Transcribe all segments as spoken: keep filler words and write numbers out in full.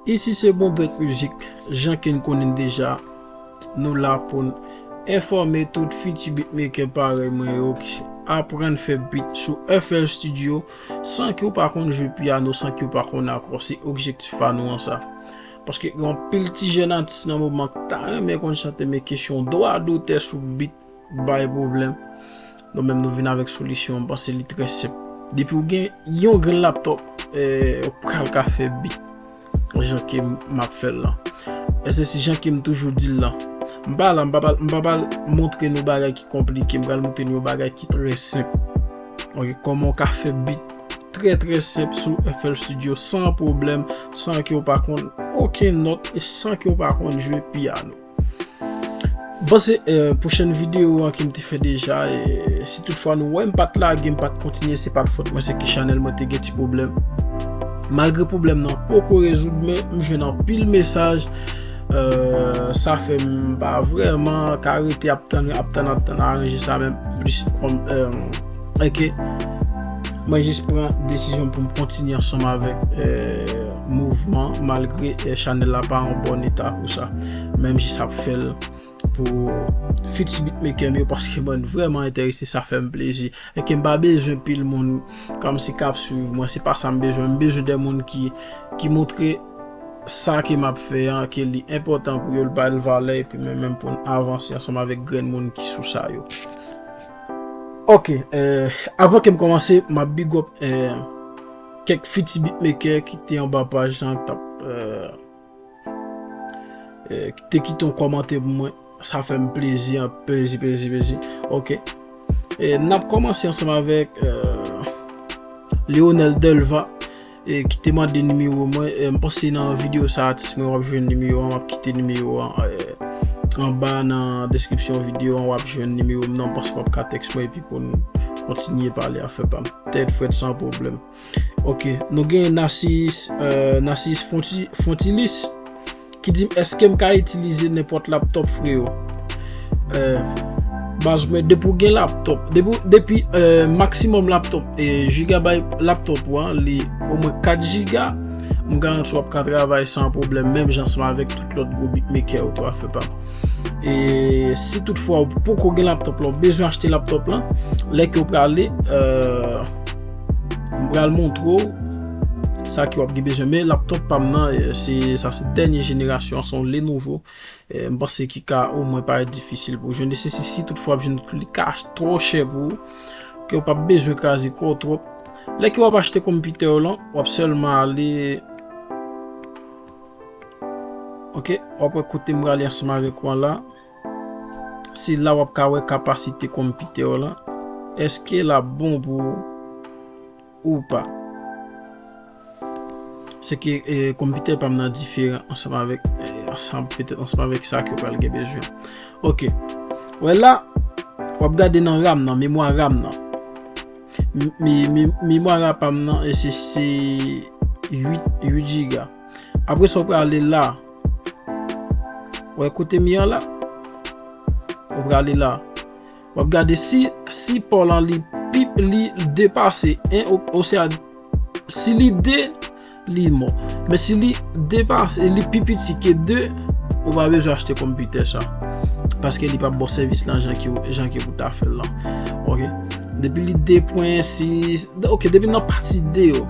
Isi se Bon Bèt Mizik, jan ke n konnen deja, nou la pou n enfòme tout fiti beatmaker parèy mwen yo ki aprann fè beat sou F L Studio san ke w pa konn jwe pyano, san ke w pa konn akò. Se objektif pa nou an sa. Paske gen anpil ti jèn atis nan moman k ta renmen konn chante, men kesyon dwa dotè sou beat bay pwoblèm. Nou menm nou vin avèk solisyon, m panse li trè senp. Depi w gen yon grenn laptop, eh, ou pral ka fè beat jan ke m ap fè l lan. E se si jan ke m toujou di l lan. M pa la, m pa pral, m pa pral montre nou bagay ki konplike, m pral montre nou yon bagay ki trè senp. Ok, kòman w ka fè beat trè trè senp sou F L Studio san pwoblèm, san ke w pa konn okenn nòt e san ke w pa konn jwe pyano. M panse, eh, pwochèn videyo an ke m te fè deja, e si toutfwa nou wè m pa t lage, m pa t kontinye, se pa t fòt mwen, se ke chanèl mwen te gen ti pwoblèm. Malgre pwoblèm nan poko rezoud, men m jwenn anpil mesaj, eh, sa fè m pa vrèman ka rete ap tann, ap tann, ap tann aranje sa, men plis, eh, ok, mwen jis pran desizyon pou m kontinye ansanm avèk, eh, mouvman, malgre, eh, chanèl la pa an bon eta pou sa. Men m jis ap fè l pou fiti beatmaker m yo, paske mwen vrèman enterese, sa fè m plezi. E ke m pa bezwen pil moun kòmsi k ap swiv mwen, se pa sa m bezwen. M bezwen de moun ki, ki montre sa ke m ap fè an, ke li enpòtan pou yo, l ba l valè, epi men menm pou n avanse ansanm avèk grenn moun ki sou sa yo. Ok, eh, avan ke m kòmanse, m ap big up, eh, kèk fiti beatmaker ki te anba paj lan, k t ap, eh, eh, te kite yon kòmantè pou mwen. Sa fè m plezi, an, plezi, plezi, plezi. Ok. E n ap kòmanse ansanm avèk, eh, Leonel Delva, eh, ki te mande nimewo mwen. Eh, m panse nan videyo sa, atis mwen, w ap jwenn nimewo an, w ap kite nimewo an, eh, anba nan deskripsyon videyo an, w ap jwenn nimewo m nan, m panse w ap ka tèks mwen epi pou n kontinye pale afè pa m. Tèt frèt san pwoblèm. Ok, nou gen Narcisse, eh, Narcisse Fonti-, Fontilis ki di m, èske m ka itilize nenpòt laptop, freo? Eh, baz mwen, depi w gen laptop, depi, depi, eh, maksimòm laptop, eh, gigabyte laptop ou an, li omwen kat giga, m garanti w ap ka travay san pwoblèm, menm jan ansanm avèk tout lòt gwo beatmaker yo tou, afè pa m. E si toutfwa ou poko gen laptop la, ou bezwen achte laptop lan, lè ke w prale, eh, m pral montre w sa ke w ap gen bezwen. Men laptop pa m nan, eh, se, sa se dènye jenerasyon, se yon Lenovo. Eh, m panse ki ka omwen parèt difisil pou w jwenn. E se si, si toutfwa w ap jwenn li ka twò chè pou ou, ke w p ap bezwen kraze kò w twòp. Lè ke w ap achte konpitè w lan, w ap sèlman ale, ok, w ap wè kote m prale ansanm avèk ou an la. Se la w ap ka wè kapasite konpitè w lan. Èske l ap bon pou ou ou pa? Se ke, eh, konpitè pa m nan diferan ansanm avèk, eh, ansanm, petèt ansanm avèk sa ke w pral gen bezwen. Ok. Wè la, w ap gade nan RAM nan, memwa RAM nan. M-, me-, me-, memwa RAM pa m nan, eh, se, se uit, uit giga. Apre sa, w prale la. Wè kote m ye an la. W prale la. W ap gade si, si pò lan li pi, li depase en, o, osea, si li de, li mò. Men si li depase, li pi piti ke de, ou pa bezwen achte konpitè sa. Paske li p ap ba w sèvis lan jan ke, jan ke pou ta fè l lan. Ok. Depi li de pwen sis, ok, depi nan pati de yo,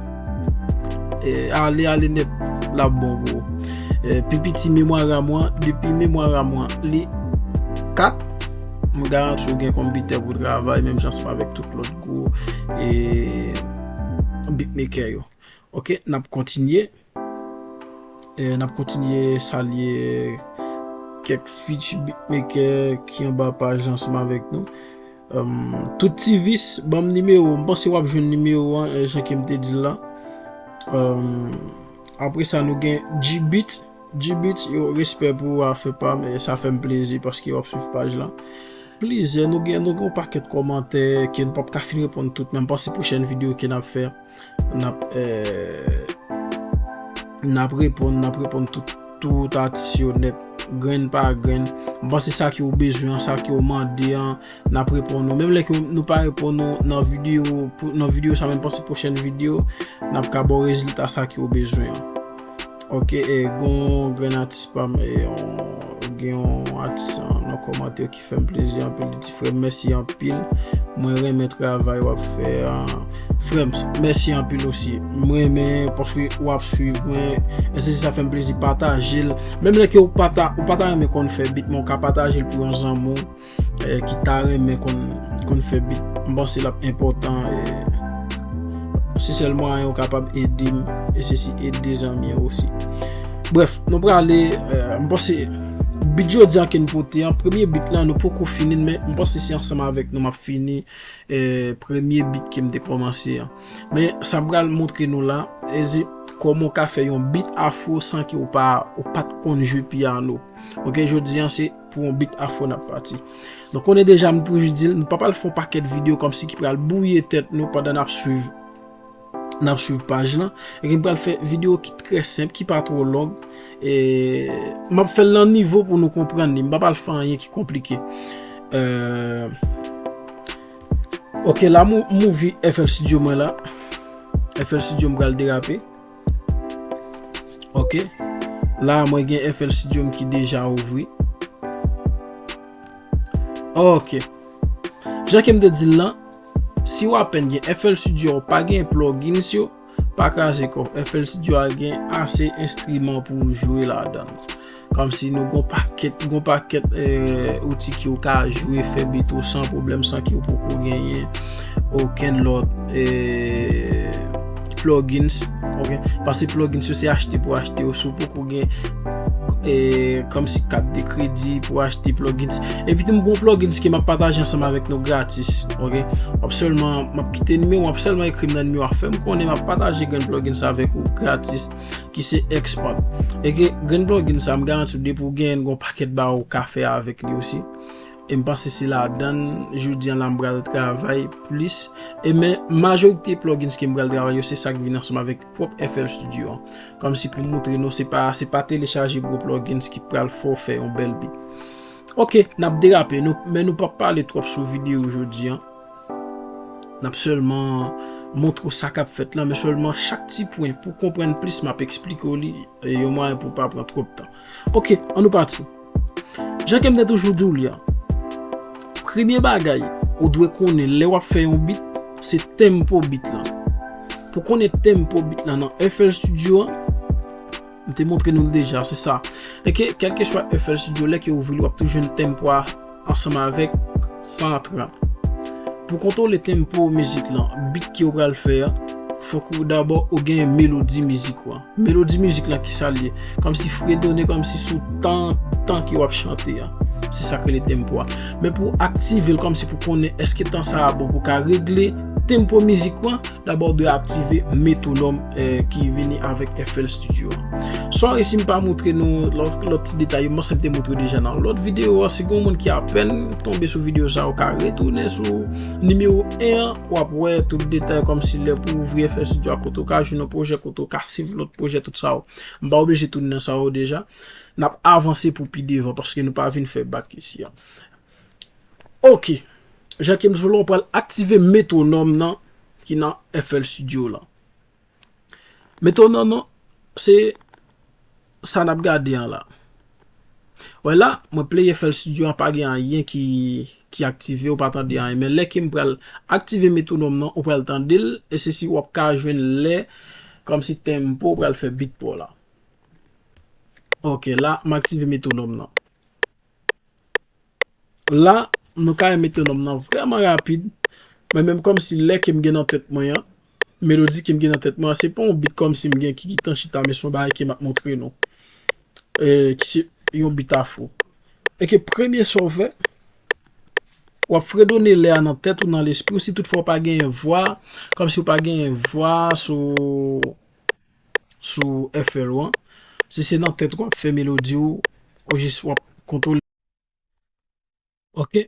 eh, ale, ale nèt, l ap bon pou ou. Eh, pi piti memwa RAM ou an, depi memwa RAM ou an, li kat, m garanti w gen konpitè pou travay, menm jan ansanm avèk tout lòt gwo, eh, beatmaker yo. Ok, n ap kontinye. Eh, n ap kontinye salye kèk fiti beatmaker ki anba paj la ansanm avèk nou. Um, tout ti vis, ban m nimewo. M panse w ap jwenn nimewo an, eh, jan ke m te di l la. Um, apre sa, nou gen G-Beat. G-Beat, yo, respè pou ou, afè pa m, eh, sa fè m plezi paske w ap swiv paj la. Plizyè, nou gen, nou gen yon pakèt kòmantè ke nou p ap ka fin reponn tout, men m panse pwochèn videyo ke n ap fè, n ap, eh, n ap reponn, n ap reponn tout, tout atis yo nèt, grenn pa grenn. M panse sa ke w bezwen an, sa ke w mande an, n ap reponn ou. Menm lè ke nou pa reponn ou nan videyo, pou, nan videyo sa, men m panse pwochèn videyo, n ap ka ba w rezilta sa ke w bezwen an. Ok, e, gon grenn atis pa m, e, on, gen yon atis nan kòmantè ki fè m plezi anpil. Li di, "Frè m, mèsi anpil. Mwen renmen travay w ap fè an." Frè m, mèsi anpil osi. Mwen renmen paske w ap swiv mwen. E se sa fè m plezi pataje l. Menm lè ke ou pa ta, ou pa ta renmen konn fè bit, men ou ka pataje l pou yon zanmi w, e, ki ta renmen konn, konn fè bit. M panse l ap enpòtan, e, se sèl mwayen ou kapab ede m, e se si ede zanmi w osi. Brèf, nou prale, e, m panse bit jodi a ke n pote an, premye bit la, nou poko fini l, men m panse se ansanm avèk nou m ap fini, e, premye bit ke m te kòmanse an. Men sa m pral montre nou la, e se kòman w ka fè yon bit afro san ke w pa, ou pa t konn jwe pyano. Ok, jodi a se pou yon bit afro n ap pati. Donk, konnen deja, m toujou di l, nou pa pral fè yon pakèt videyo kòmsi ki pral bwouye tèt nou pandan n ap swiv, n ap swiv paj lan. E m pral fè videyo ki trè senp, ki pa twò long. E m ap fè l nan nivo pou nou konprann li. M pa pral fè anyen ki konplike. E, ok, la, m, m ouvri F L Studio mwen la. F L Studio m pral derape. Ok. La, mwen gen F L Studio m ki deja ouvri. Ok. Jan ke m te di l lan, si w apèn gen F L Studio a, ou pa gen plugins yo, pa kraze kò w. F L Studio a gen ase enstriman pou w jwe ladan l. Kòmsi nou gon pakèt, gon pakèt, e, outi ke w ka jwe, fè bit ou san pwoblèm, san ke w poko genyen okenn lòt, e, plugins, ok? Paske plugins yo se achte pou achte yo, si w poko gen, e, kòmsi kat de kredi pou achte plugins. Epi tou m gon plugins ke m ap pataje ansanm avèk nou gratis, ok? W ap sèlman, m ap kite nimewo, w ap sèlman ekri m nan nimewo a, fè m konnen m ap pataje grenn plugins avèk ou gratis, ki se Xpand. E ke grenn plugin sa, m garanti w, depi w genyen l, gon pakèt bagay ou ka fè avèk li osi. E m panse se ladan l, jodi a la, m pral travay plis. E men, majorite plugins ke m pral travay yo, se sa k vin ansanm avèk pwòp F L Studio an. Kòmsi pou montre nou, se pa, se pa telechaje gwo plugins ki pral fè w fè yon bèl bit. Ok, n ap derape, nou, men nou p ap pale twòp sou videyo jodi a. N ap sèlman montre w sa k ap fèt la, men sèlman chak ti pwen pou w konprann plis, m ap eksplike w li, e yon mwayen pou w pa pran twòp tan. Ok, ann nou pati. Jan ke m te toujou di w li a, premye bagay ou dwe konnen lè w ap fè yon bit, se tempo bit lan. Pou konnen tempo bit lan nan F L Studio an, m te montre nou l deja, se sa. E ke, kèlkeswa F L Studio, lè ke w ouvri l, w ap toujou jwenn tempo a ansanm avèk san tran. Pou kontwole tempo mizik lan, bit ke w pral fè a, fòk ou dabò ou gen melodi mizik ou an. Melodi mizik lan, kisa l ye? Kòmsi fredone, kòmsi sou tan, tan ke w ap chante a. Se sa k rele tempo a. Men pou aktive l, kòmsi pou konnen èske tan sa a bon pou w ka regle tempo mizik ou an, dabò w dwe aktive metwonòm, eh, ki vini avèk F L Studio a. Sorry si m pa montre nou lòt, lòt ti detay yo, m panse m te montre w deja nan lòt videyo a. Si gon moun ki apèn tonbe sou videyo sa, ou ka retounen sou nimewo en an, w ap wè tout detay kòmsi lè pou ouvri F L Studio a, kote w ka jwenn yon pwojè, kote w ka save lòt pwojè, tout sa yo. M pa oblije tounen nan sa yo deja. N ap avanse pou pi devan paske nou pa vin fè bak isi a. Ok. Jan ke m di w la, w pral aktive metwonòm nan ki nan F L Studio la. Metwonòm nan, se sa n ap gade an la. Wè la, mwen play F L Studio an, pa gen anyen ki, ki aktive, ou pa tande anyen. Men lè ke m pral aktive metwonòm nan, ou pral tande l, e se si w ap ka jwenn lè, kòmsi tempo pral fè bit pou w la. Ok, la, m aktive metwonòm nan. La, nou ka wè metwonòm nan vrèman rapid. Mwen menm kòmsi lè ke m gen nan tèt mwen an, melodi ke m gen nan tèt mwen an, se pa yon bit kòmsi m gen ki gentan chita, men se yon bagay ke m ap montre nou. E, ki se yon bit afro. E ke premye sa w fè, w ap fredone lè a nan tèt ou, nan lespri w, si toutfwa w pa genyen vwa, kòmsi w pa genyen vwa sou, sou F L ou an. Si se nan tèt w ap fè melodi w, ou jis w ap kontwole. Ok?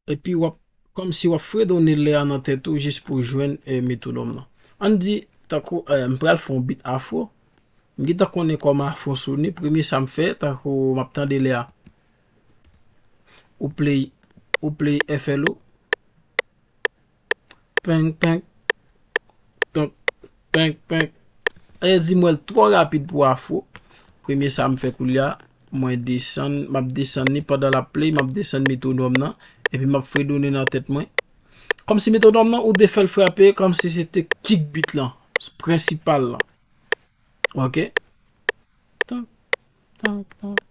Epi w ap, kòmsi w ap fredone lè a nan tèt ou jis pou w jwenn, eh, metwonòm nan. Ann di, tankou, eh, m pral fè yon bit afro. M gentan konnen kòman afro sone. Premye sa m fè, tankou m ap tande lè a. Ou play, ou play F L ou. Penk, penk. Tonk, penk, penk. E di m wè l twò rapid pou afro. Premye sa m fè koulye a, mwen desann, m ap desann li pandan l ap play, m ap desann metwonòm nan, epi m ap fredone nan tèt mwen. Kòmsi metwonòm nan, ou te fè l frape, kòmsi se te kick beat lan, prensipal lan. Ok? Tank, tank, tank.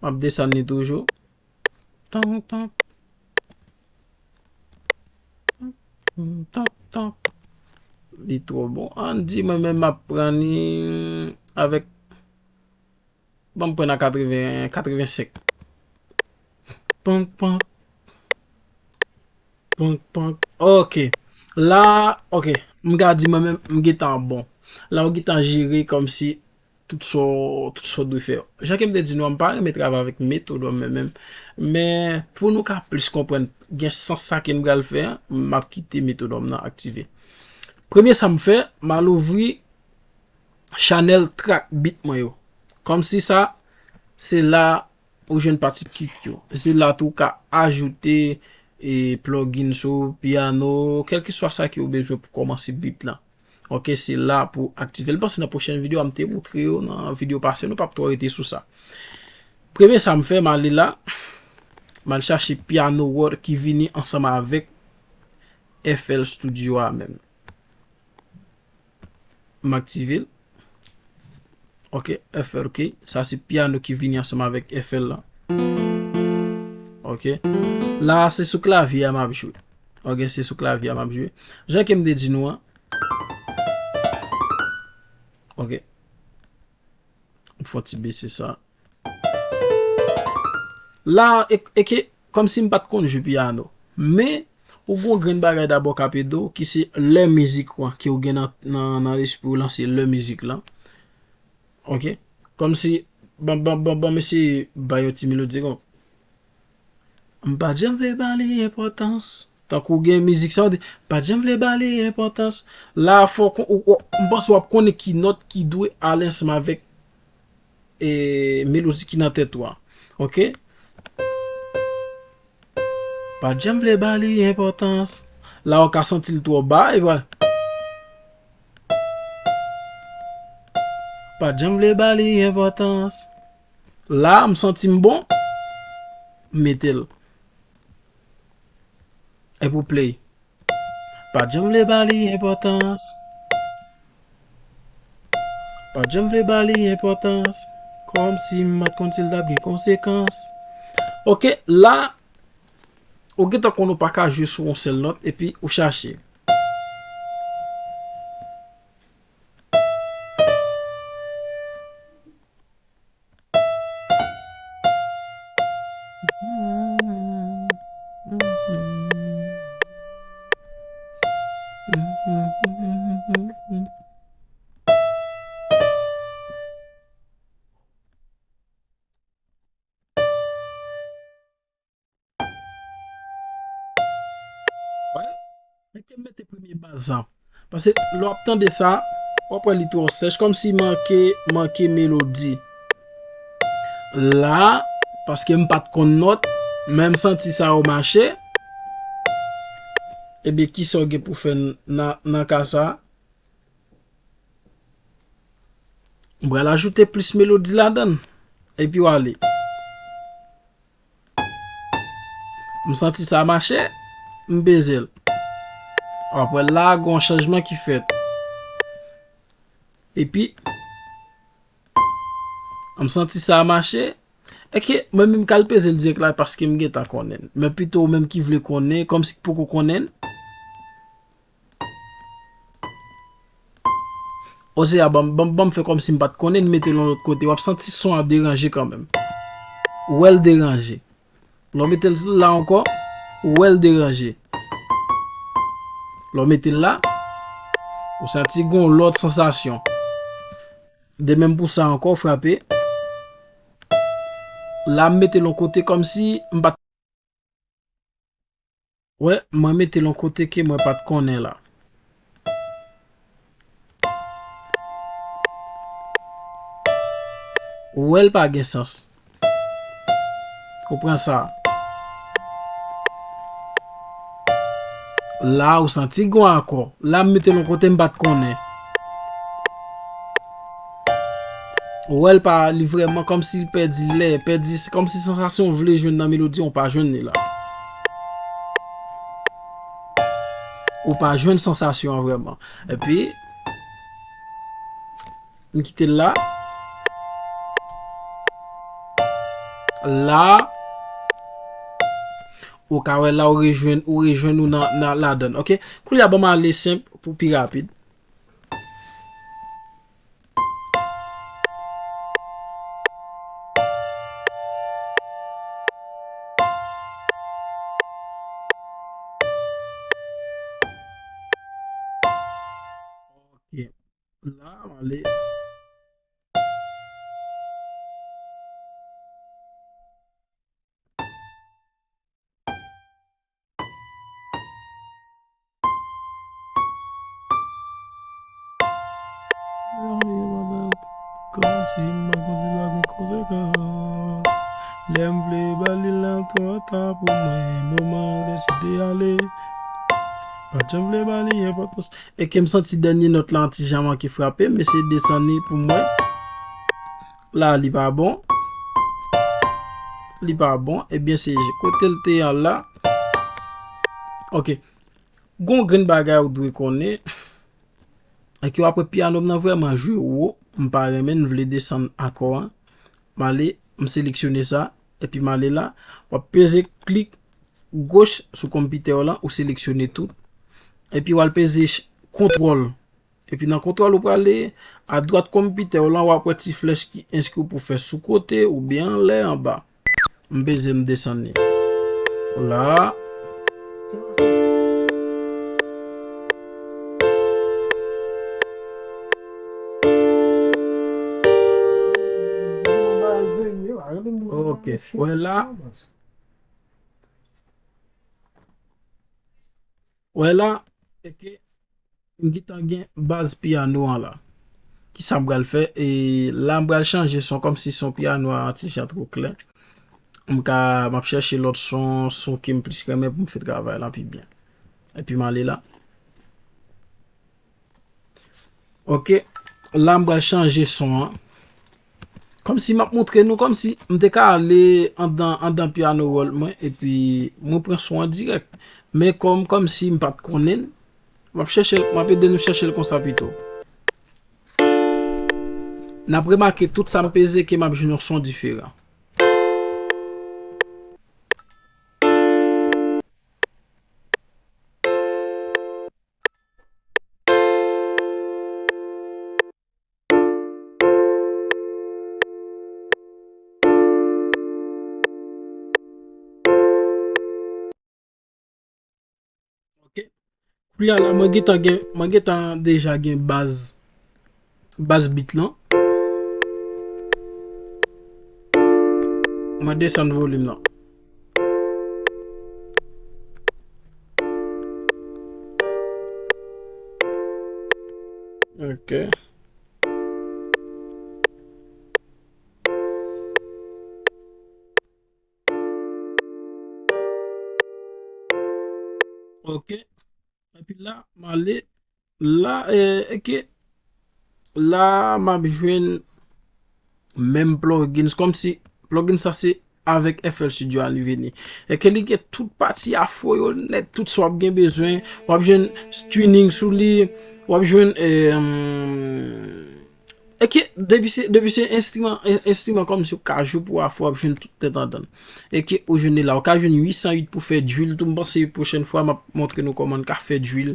M ap desann li toujou. Tank, tank. Tank, tank. Li twò bon. Ann di mwen menm m ap pran li avèk, ban m pran nan katreven, katrevensenk. Pank, pank. Pank, pank. Ok. La, ok. M ka di mwen menm, m gentan bon. La, ou gentan jere kòmsi tout sa, tout sa w dwe fè. Jan ke m te di nou, m pa renmen travay avèk metwonòm mwen menm. Men, pou nou ka plis konprann, gen sans sa ke m pral fè an, m ap kite metwonòm nan aktive. Premye sa m fè, m al ouvri chanèl track beat mwen yo. Kòmsi sa, se la ou jwenn pati kick yo. Se la tou ou ka ajoute e, plugin sou piyano, kèlkeswa sa ke ou bezwen pou kòmanse beat lan. Ok, se la pou aktive l. Panse nan pwochèn videyo a, m te moutre yo nan videyo pase, nou p ap twò rete sou sa. Premye sa m fè, m ale la, m al chache Piano World ki vini ansanm avèk F L Studio a menm. M aktive l. Ok, F L, ok. Sa se piyano ki vini ansanm avèk F L lan. Ok. La, se sou klavye a m ap jwe. Ok, se sou klavye a m ap jwe. Jan ke m te di nou an. Ok. M fè yon ti bese sa. La, e, e ke, kòmsi m pa t konn jwe piyano. Men, ou gon grenn bagay dabò k ap ede w, ki se lè mizik ou an, ke ou gen nan, nan, nan lespri w lan, se lè mizik lan. Ok? Kòmsi, ban, ban, ban, ban m eseye bay yon ti melodi kon. M pa t janm vle ba li enpòtans. Tankou gen mizik sa, w di, pa t janm vle ba li enpòtans. La, fò kon, ou, ou, m panse w ap konnen ki nòt ki dwe ale ansanm avèk e, melodi ki nan tèt ou a. Ok? Pa t janm vle ba li enpòtans. La, ou ka santi l twò ba, e vwala. Pa t janm vle ba li enpòtans. La, m santi m bon. M mete l. Epi w play. Pa t janm vle ba li enpòtans. Pa t janm vle ba li enpòtans. Kòmsi m pa t konn si l t ap gen konsekans. Ok, la, ou gentan konn ou pa ka jwe sou yon sèl nòt, epi ou chache. Wè? Men ke m mete premye baz lan. Paske lè w ap tande sa, w ap wè li twò sèch, kòmsi manke, manke melodi. La, paske m pa t konn nòt, men m santi sa yo mache. Ebyen, kisa w gen pou fè nan, nan ka sa? M pral ajoute plis melodi ladan l. Epi w ale. M santi sa mache, m peze l. W ap wè la, gon chanjman ki fèt. Epi, m santi sa mache. Èske mwen menm k al peze l dirèk la paske m gentan konnen l. Men pito ou menm ki vle konnen, kòmsi k poko konnen l. Osea, ban m, ban m, ban m fè kòmsi m pa t konnen, m mete l yon lòt kote. W ap santi son an deranje kanmenm. Ou wè l deranje. Lè w mete l la ankò, ou wè l deranje. Lè w mete l la, ou santi gon lòt sansasyon. De menm pou sa ankò, w frape. La, m mete l yon kote kòmsi m pa t Wè, mwen mete l yon kote ke mwen pa t konnen la. Ou wè l pa gen sans. Ou pran sa. La, ou santi gon akò. La, m mete l yon kote m pa t konnen. Ou wè l pa, li vrèman kòmsi l pèdi lè, pèdi, se kòmsi sansasyon w vle jwenn nan melodi an, ou pa jwenn li la. Ou pa jwenn sansasyon an vrèman. Epi, m kite l la. La, ou ka wè la, ou rejwenn, ou rejwenn ou nan, nan ladann, ok? Kounye a, ban m ale senp pou pi rapid. Ok. La, m ale. Kòmsi m pa konn si l ap gen konsekans. Lè m vle ba li l twò ta pou mwen, moman deside ale. Pa t janm vle ba li enpòtans. E ke m santi dènye nòt la yon ti jan manke frape, m eseye desann li pou mwen. La, li pa bon. Li pa bon. Ebyen, se kote l te an la. Ok. Gon grenn bagay ou dwe konnen. Èske w ap wè pyano m nan vrèman jwe wo. M pa renmen, m vle desann akò an. M ale, m seleksyone sa. Epi m ale la. W ap peze klik goch sou konpitè w lan, ou seleksyone tout. Epi w al peze ch-, kontwòl. Epi nan kontwòl ou prale, adwat konpitè w lan, w ap wè ti flèch ki enskri pou fè sou kote oubyen anlè, anba. M peze m desann li. La. Ok. Wè la. Wè la. E ke m gentan gen baz pyano an la. Kisa m pral fè? E la, m pral chanje son, kòmsi son pyano a yon ti jan twò klè. M ka, m ap chèche lòt son, son ke m plis renmen pou m fè travay lan pi byen. Epi m ale la. Ok. La, m pral chanje son an. Kòmsi m ap montre nou, kòmsi m te ka ale andan, andan pyano wòl mwen, epi mwen pran son an dirèk. Men kòm, kòmsi m pa t konnen l, m ap chèche l, m ap ede nou chèche l konsa pito. N ap remake tout sa m peze ke m ap jwenn yon son diferan. Ok. Kounye a la, mwen gentan gen, mwen gentan deja gen baz, baz beat lan. Mwen desann volim nan. Ok. Ok. Epi la, m ale la, eh, e ke la, m ap jwenn menm plugins, kòmsi plugin sa se avèk F L Studio a li vini. E ke li gen tout pati afro yo nèt, tout sa w ap gen bezwen, w ap jwenn tuning sou li, w ap jwenn, eh, e ke depi se, depi se enstriman, en-, enstriman kòmsi w ka jwe pou afro, w ap jwenn tout tèt andan. E ke ou jwenn li la, ou ka jwenn uit san uit pou fè drill tou. M panse pwochèn fwa, m ap montre nou kòman n ka fè drill.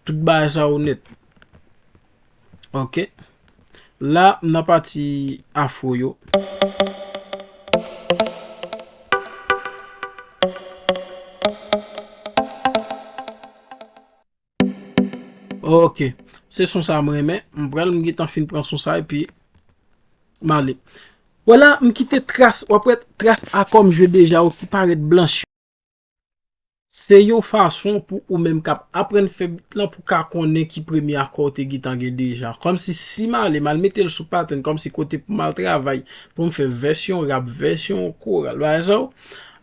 Tout bagay sa yo nèt. Ok. La, m nan pati afro yo. Ok. Se son sa m renmen. M pral, m gentan fin pran son sa epi m ale. Vwala, m kite tras, w ap wè tras akò m jwe deja yo ki parèt blanch. Se yon fason pou ou menm k ap aprann fè beat lan pou ka konnen ki premye akò w te gentan gen deja. Kòmsi si m ale, m al mete l sou pattern, kòmsi kote pou m al travay, pou m fè vèsyon rap, vèsyon koral, bagay sa yo,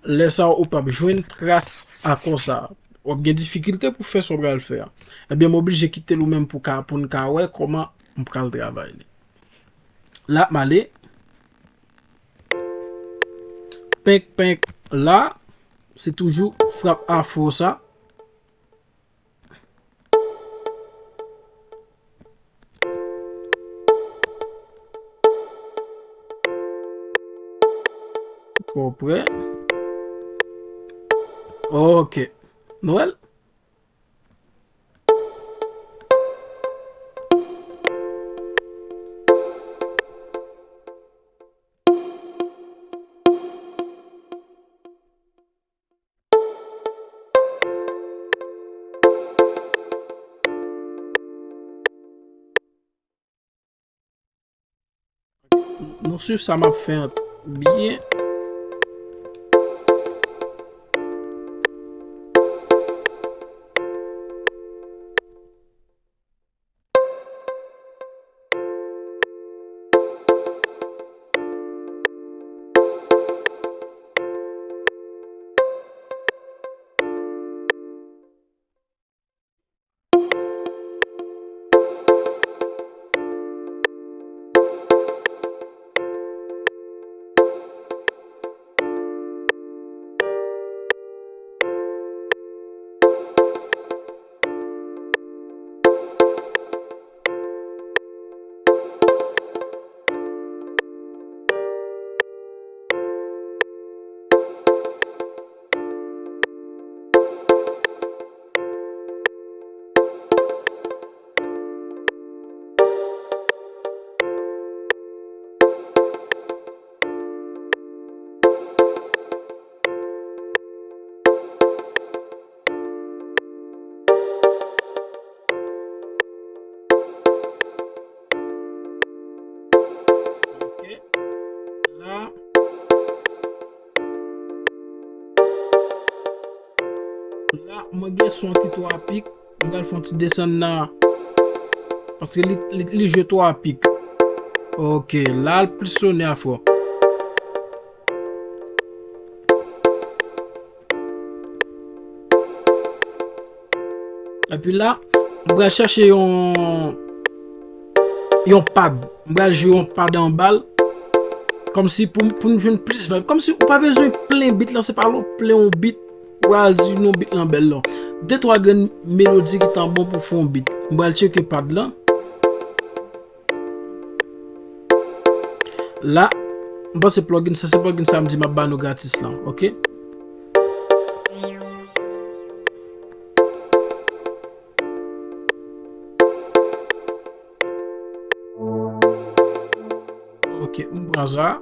lè sa yo, ou p ap jwenn tras akò sa a. W ap gen difikilte pou fè sa w pral fè a. Ebyen, m oblije kite l ou menm pou ka, pou n ka wè kòman m pral travay li. La m ale. Penk, penk, la. Se toujou frap afro sa. Twò prè. Ok. Nou wè l? Nou swiv sa m ap fè an byen. Ok. La. La, mwen gen son ki twò apik. Mwen pral fè yon ti desann nan. Paske li, li, li jwe twò apik. Ok, la l plis sonnen afro. Epi la, m pral chèche yon, yon pad. M pral jwe yon pad anba l. Kòmsi pou, pou n jwenn plis vibe. Kòmsi ou pa bezwen plen beat lan, se pa lè w plen yon beat, ou al di non beat lan bèl non. De twa grenn melodi ki tan bon pou fè yon beat. M pral tcheke pad lan. La, m panse plugin sa, se plugin sa m di m ap ba nou gratis lan, ok? Ok, m pran sa.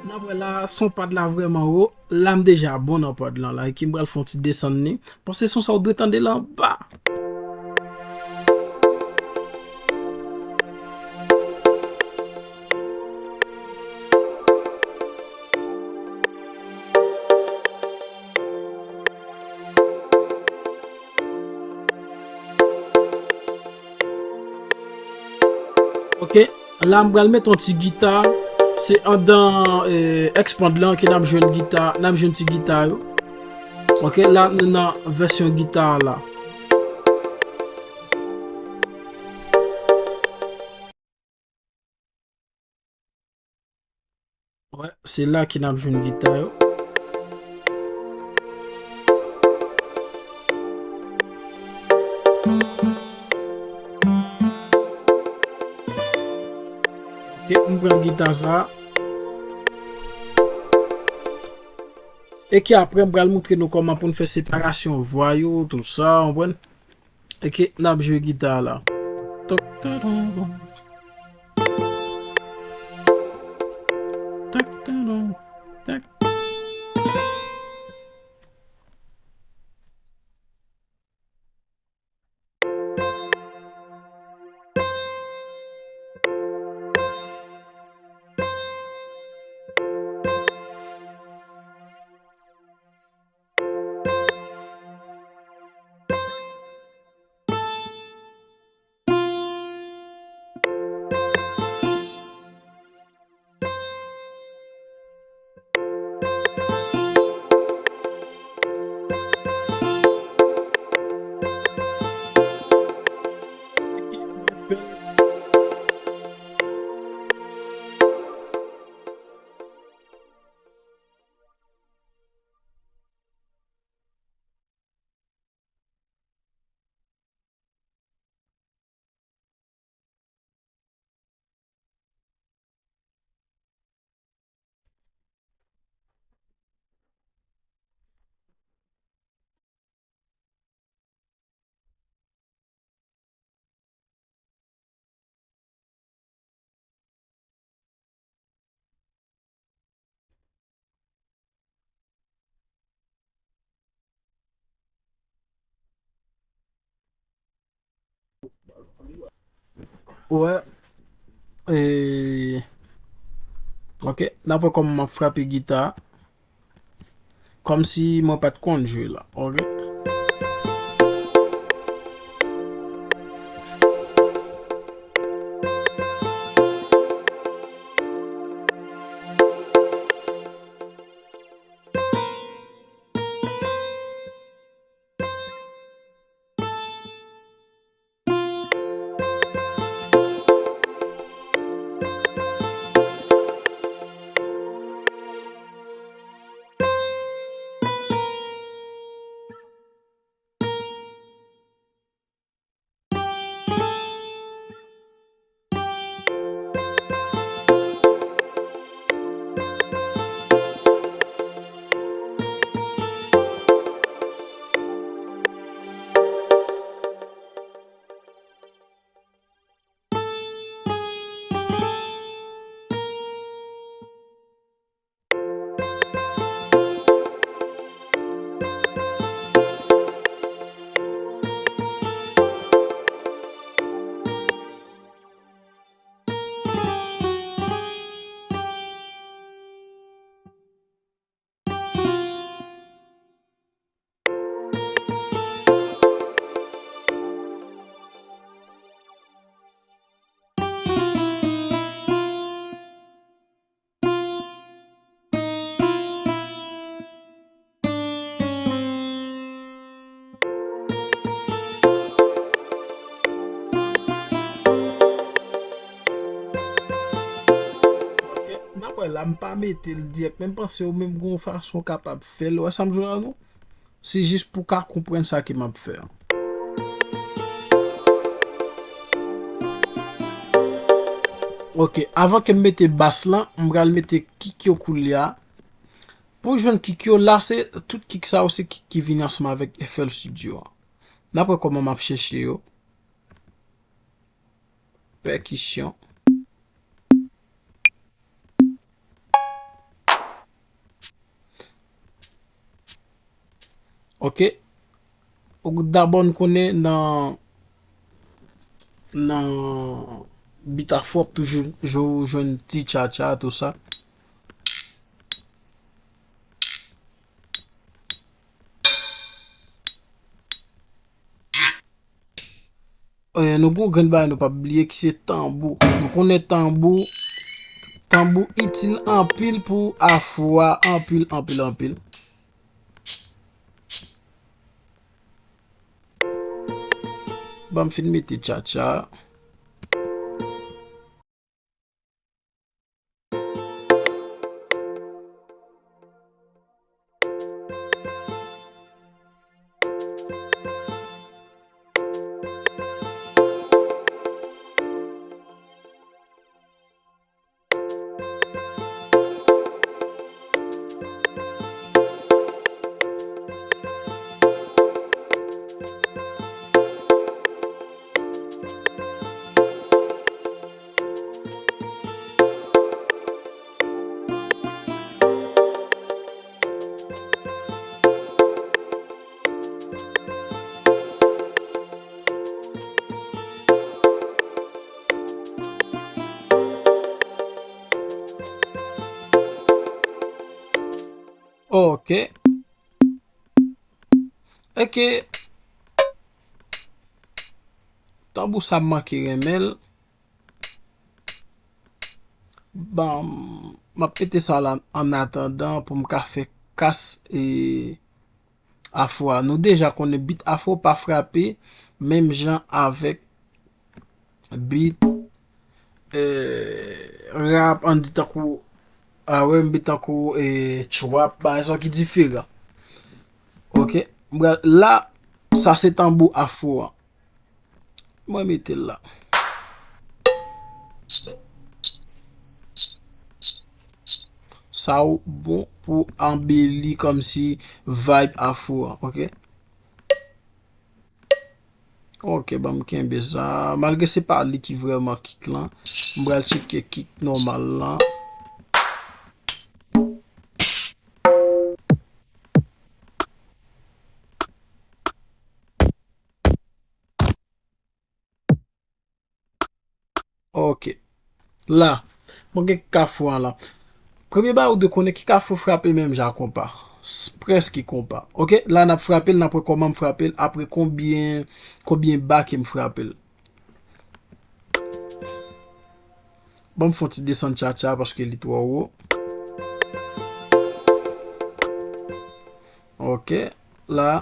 N ap wè la, son pad la vrèman wo. La, m deja bon nan pad lan la. Epi m pral fè yon ti desann li. Paske son sa ou dwe tande l anba. Ok, la m pral met yon ti gita. Se andan, eh, Xpand lan ke n ap jwenn gita, n ap jwenn ti gita yo. Ok, la nou nan vèsyon gita la. Wè, se la ke n ap jwenn gita yo. Ok, m pran gita sa. E ke apre, m pral montre nou kòman pou n fè separasyon vwa yo, tout sa, w konprann? E ke n ap jwe gita a la. Tok, tadon. Tak, tadon. Tak. Wè. E, ok, n ap wè kòman m ap frape gita a. Kòmsi mwen pa t konn jwe la, ok? Ok, n ap wè la, m pa mete l dirèk, men m panse ou menm gon fason w kapab fè l. Ou wè sa m jwe la, non? Se jis pou w ka konprann sa ke m ap fè an. Ok, avan ke m mete bas lan, m pral mete kick yo koulye a. Pou w jwenn kick yo, la se tout kick sa yo, se kick ki vini ansanm avèk F L Studio an. N ap wè kòman m ap chèche yo. Pèkisyon. Ok. Ou dabò n konnen nan, nan beat a fwòp toujou, jou ou jwenn ti tchatcha, tou sa. Eh, nou gon grenn bagay nou p ap bliye ki se tanbou. Nou konnen tanbou, tanbou itil anpil pou afro a, anpil, anpil, anpil. Ban m fin mete tchatcha. Ok. Eke tanbou sa m manke renmen l. Bon, m ap mete sa la an atandan pou m ka fè kas e afro a. Nou deja konnen beat afro pa frape menm jan avèk beat, eh, rap, ann di tankou R and B, tankou, eh, trap, bagay sa ki diferan. Ok, m pral, la, sa se tanbou afro a. Mwen mete l la. Sa w bon pou anbeli kòmsi vibe afro a, ok? Ok, ban m kenbe sa. Malgre se pa li ki vrèman kick lan, m pral tcheke kick nòmal lan. Ok. La, mwen gen kafou an la. Premye bagay ou dwe konnen ki kafou frape menm jan konpa. S-, prèske konpa. Ok, la n ap frape l, n ap wè kòman m frape l, apre konbyen, konbyen ba ke m frape l. Ban m fè yon ti desann tchatcha paske li twò wo. Ok, la.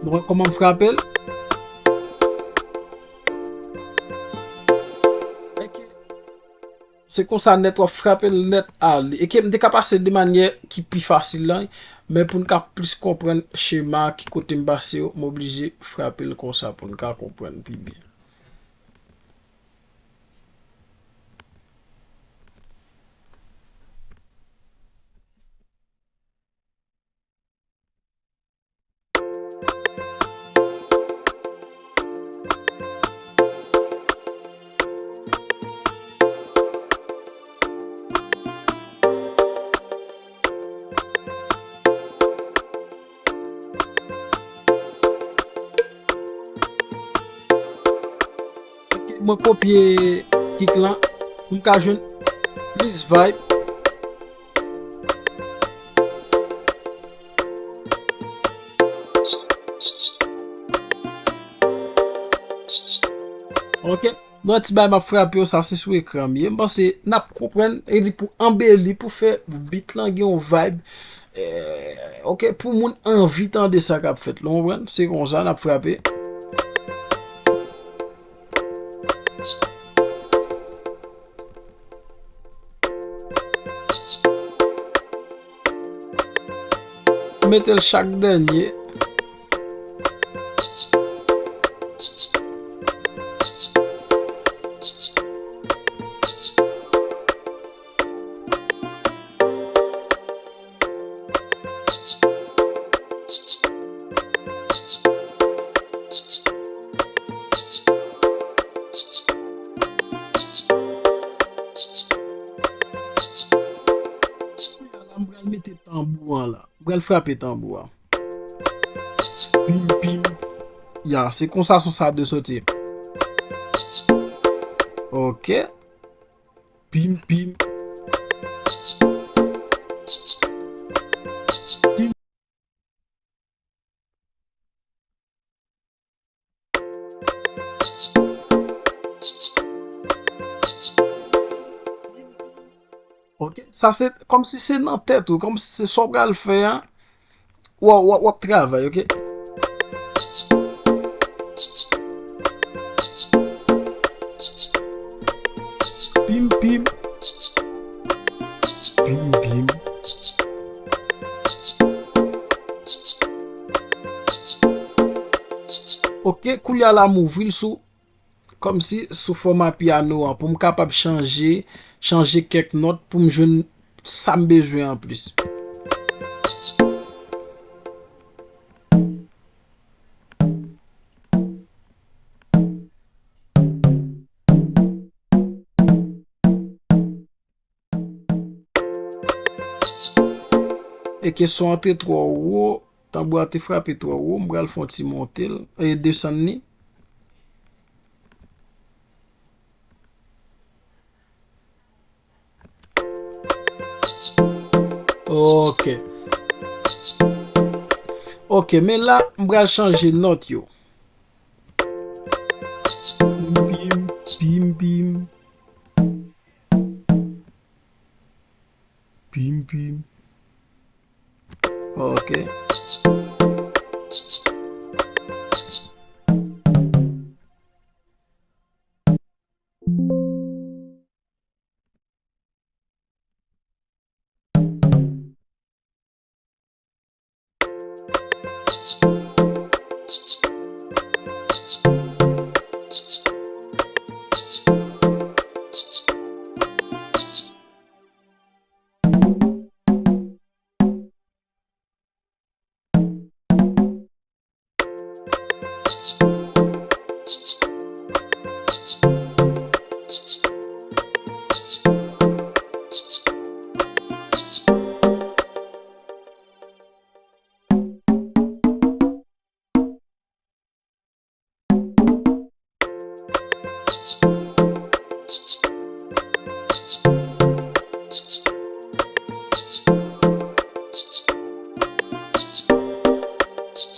Nou wè kòman m frape l? Se konsa nèt, w ap frape l nèt ale. Eke m te ka pase de manyè ki pi fasil lan, men pou n ka plis konprann chema ki kote m pase yo, m oblije frape l konsa pou n ka konprann pi byen. Mwen kopye kick lan pou m ka jwenn plis vibe. Ok. Bon, ti bagay m ap frape yo, sa se sou ekran m ye. M panse n ap konprann, e di pou anbeli, pou fè beat lan gen yon vibe, eh, ok, pou moun anvi tande sa k ap fèt la, w konprann? Se konsa n ap frape. Mete l chak dènye. Kounye a la, m pral mete tanbou an la. M pral frape tanbou a. Pim, pim. Ya, se konsa son sa ap dwe soti. Ok. Pim, pim. Pim. Ok, sa se kòmsi se nan tèt ou, kòmsi se sa w pral fè a, w, w, w ap travay, ok? Pim, pim. Pim, pim. Ok, kounye a la m ouvri l sou, kòmsi sou fòma pyano an, pou m kapab chanje, chanje kèk nòt, pou m jwenn sa m bezwen anplis. Ke son an te twò wo, tanbou a te frape twò wo, m pral fè yon ti monte l, e desann li. Ok. Ok, men la, m pral chanje nòt yo. Pim, pim, pim. Pim, pim. Ok. Ok.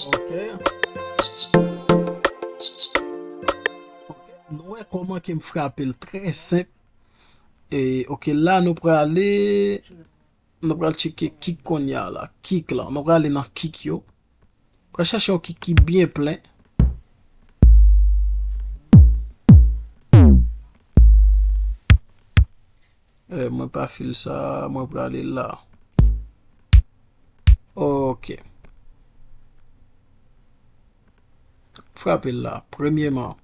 Ok. Nou wè kòman ke m frape l, trè senp. E, ok, la nou prale, nou pral tcheke kick kounye a la. Kick la. Nou prale nan kick yo. Pral chèche yon kick ki byen plen. Eh, mwen pa fil sa, mwen prale la. Ok. Frape l la, premyèman.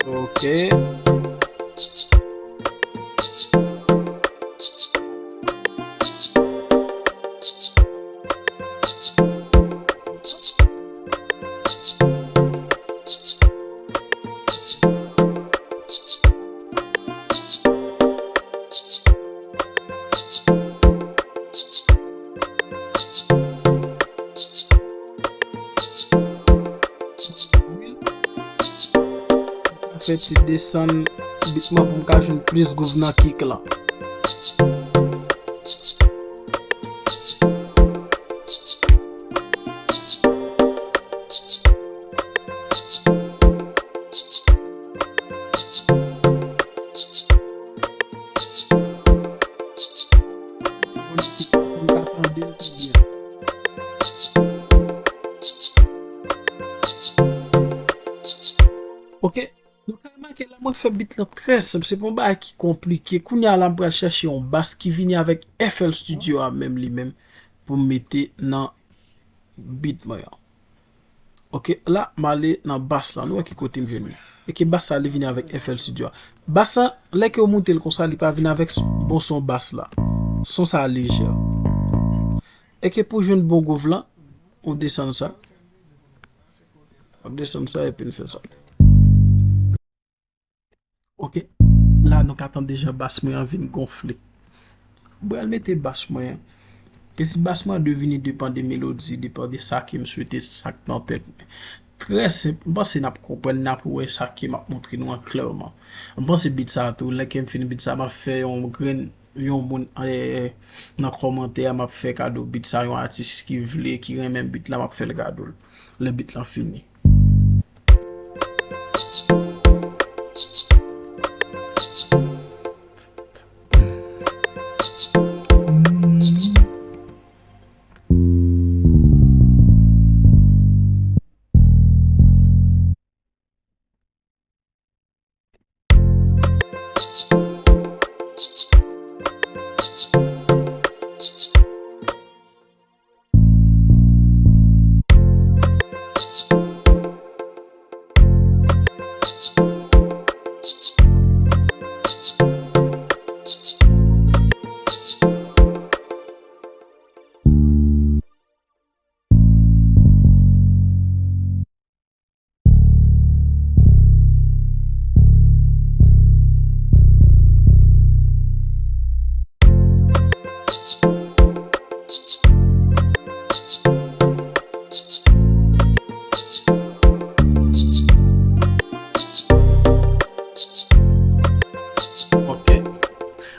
Ok. Fè ti desann bit mwen pou m ka jwenn plis gwouv nan kick lan. Ok, nou ka remake la, mwen fè bit lan trè senp, se pa yon bagay ki konplike. Kounye a la, m pral chèche yon bas ki vini avèk F L Studio a menm li menm pou m mete nan bit mwen an. Ok, la, m ale nan bas la. Nou wè ki kote m jwenn li. E ke bas sa, li vini avèk F L Studio a. Bas la, lè ke w moute l konsa, li pa vin avèk s-, bon son bas la. Son sa lejè. E ke pou jwenn bon gwouv lan, ou desann sa. Ou desann sa epi n fè sa. Ok. La, nou ka tande jan bas mwen an vin gonfle. Mwen al mete bas mwen an. E si bas mwen an devini depan de melodi, depan de sa ke m swete, sa k nan tèt mwen. Trè senp, m panse n ap konprann, n ap wè sa ke m ap montre nou an klèman. M panse bit sa a tou, lè ke m fin bit sa a, m ap fè yon grenn, yon moun, eh, nan kòmantè a, m ap fè kado bit sa a, yon atis ki vle, ki renmen bit la, m ap fè l kado l. Lè bit lan fini.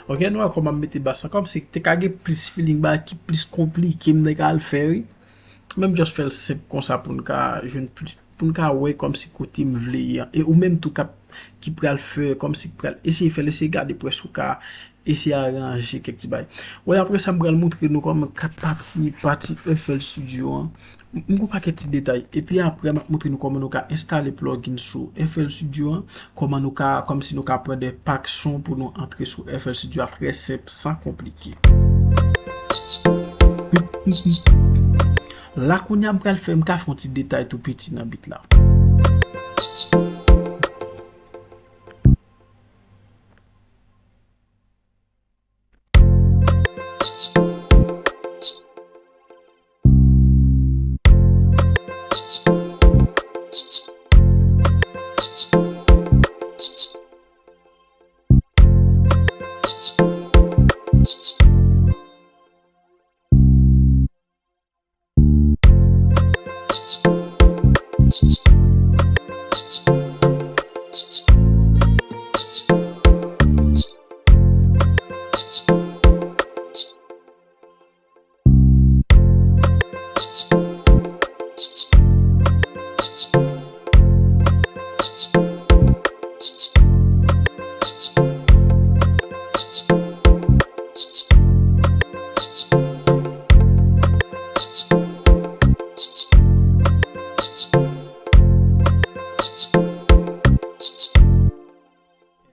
Ok, nou wè kòman m mete bas la. Kòmsi te ka gen plis feeling, bagay ki plis konplike m te ka al fè, wi. Men m just fè l senp konsa pou n ka jwenn plis, pou n ka wè kòmsi kote m vle ye an. E ou menm tou k ap, ki pral fè, kòmsi k pral eseye fè l, eseye gade prèske ou ka eseye aranje kèk ti bagay. Wè, apre sa, m pral montre nou kòman kat pati, pati F L Studio an. M, m gon pakèt ti detay. Epi apre, m ap montre nou kòman nou ka enstale plugin sou F L Studio an, kòman nou ka, kòmsi nou ka pran de pak son pou nou antre sou F L Studio a, trè senp, san konplike. La, kounye a, m pral fè, m ka fè yon ti detay tou piti nan beat la.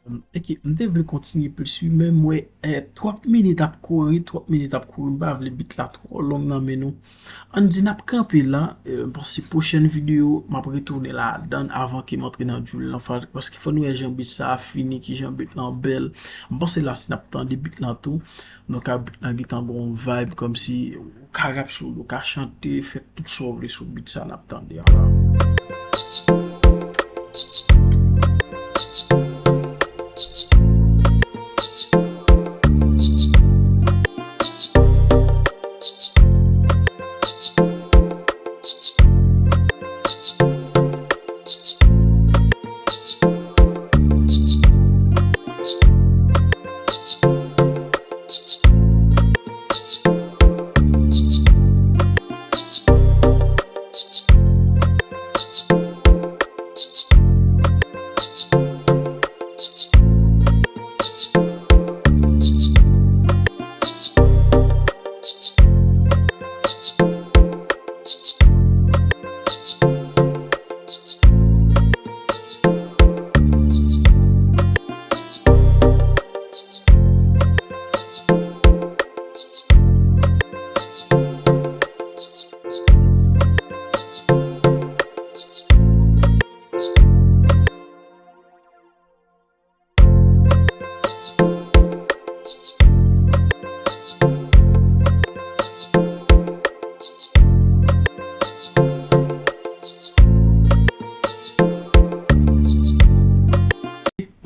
Em, ok, m te vle kontinye plis wi, men m wè, eh, twòp minit ap kouri, twòp minit ap kouri, m pa vle beat la twò long nan men nou. Ann di n ap kanpe la, eh, m panse pwochèn videyo, m ap retounen ladan avan ke m antre nan djoul lan, fa-, paske fò nou wè jan beat sa a fini, kijan beat lan bèl. M panse la, si n ap tande beat lan tou, nou ka beat lan gentan gon vibe, kòmsi ou ka rap sou li, ou ka chante, fè tout sa w vle sou beat sa n ap tande an la.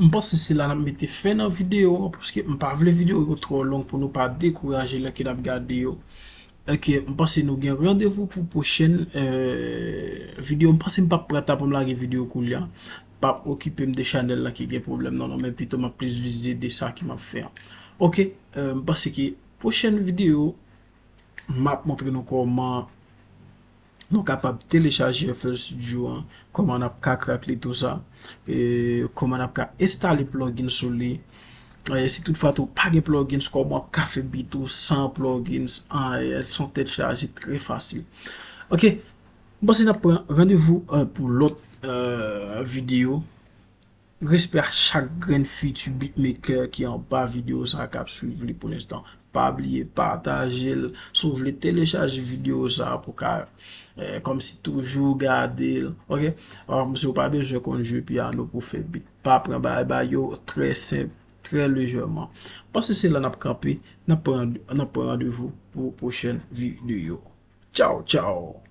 M panse se la n ap mete fen nan videyo an, paske m pa vle videyo yo twò long pou nou pa dekouraje lè ke n ap gade yo. Ok, m panse nou gen randevou pou pwochèn, eh, videyo. M panse m p ap pran tan pou m lage videyo koulye a. P ap okipe m de chanèl lan ki gen pwoblèm nan non, men pito m ap plis vize de sa ke m ap fè an. Ok, eh, m panse ke pwochèn videyo, m ap montre nou kòman nou kapab telechaje F L Studio an, kòman n ap ka crack li tou sa, e kòman n ap ka enstale plugin sou li. E si toutfwa tou pa gen plugins, kòman w ap ka fè beat ou san plugins, an, e, se yon tèt chaje trè fasil. Ok, m panse n ap pran randevou, eh, pou lòt, eh, videyo. Respè a chak grenn fiti beatmaker ki anba videyo sa a k ap swiv li pou lenstan. Pa bliye pataje l. Si w vle telechaje videyo sa a pou ka, eh, kòmsi toujou gade l. Ok? Ah, si w pa bezwen konn jwe pyano pou fè beat. Pa pran bagay, bagay yo trè senp, trè lejèman. Panse se la n ap kanpe. N ap pran, n ap pran randevou pou pwochèn videyo. Tchaw, tchaw!